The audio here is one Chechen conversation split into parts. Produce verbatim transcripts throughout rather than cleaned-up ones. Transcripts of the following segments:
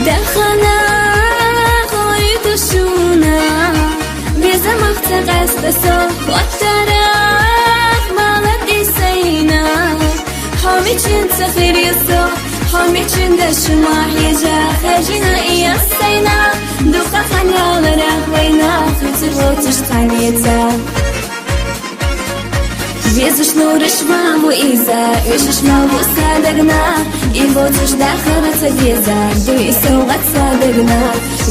Дахана хойто шуна, беза махта къаста со, хоттара мала дисайна. Хьо мичинца хириса, хьо мичинда шума хьежа, хажина иясайна. Дукха ханялара вайна, хицир вотуш таница. Везуш нурыш маму иза, везуш маму садагна, и вотуш дахара цадеза, дуй и саугъат садагна.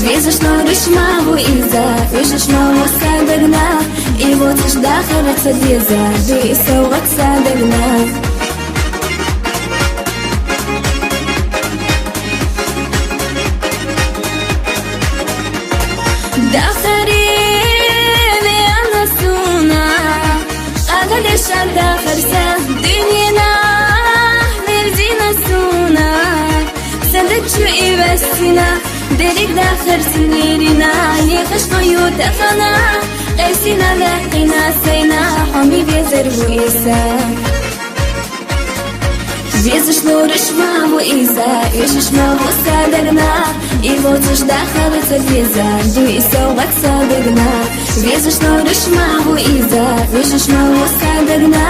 Везуш нурыш маму иза, везуш маму садагна, и вотуш дахара цадеза, дуй и саугъат садагна. Дахари веана суна, къагъа деша дахарса, дунина мерзина суна. Садачу ивасина, дерик дахарсинирина, нехаш хою тахана, къесина лехина сайна, хами везер вуиса. Везуш нурыш маму иза, везуш маму садагна, и вотуш дахара цадеза, дуй и саугъат садагна. Везуш нурыш маму иза, везуш маму садагна,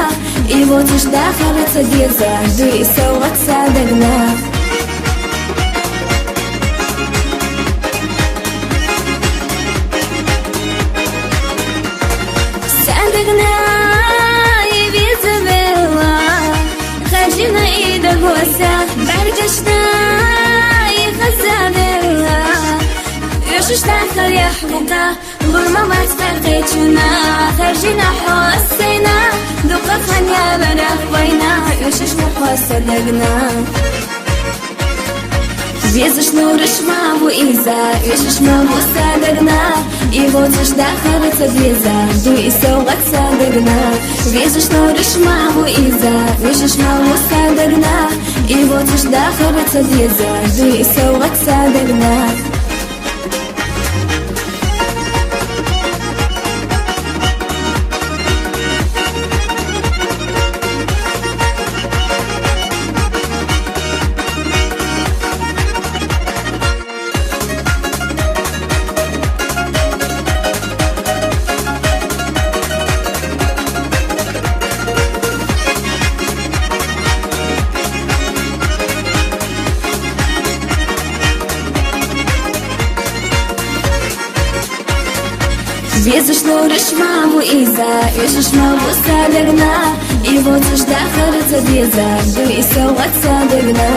и вотуш дахара цадеза, дуй и саугъат садагна. Садагна и веза вела, хажина и дагоса, бардашна и хаза вела. Юшуш тахал яхбука, гурма вацка къечуна, хажина хосайна, дукха ханялара вайна, юшуш мухоса дагна. Везуш нурыш маму иза, везуш маму садагна, и вотуш дахара цадеза, дуй и саугъат садагна. Везуш нурыш маму иза, везуш маму садагна, и вотуш дахара цадеза, дуй и саугъат садагна. Везуш нурыш маму иза, везуш маму садагна, и вотуш дахара цадеза, дуй и саугъат садагна.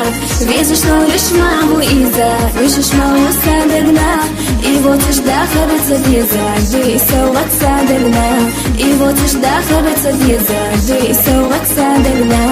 Везуш нурыш маму иза, везуш маму садагна, и вотуш дахара цадеза, дуй и саугъат садагна. И вотуш дахара цадеза, дуй и саугъат садагна.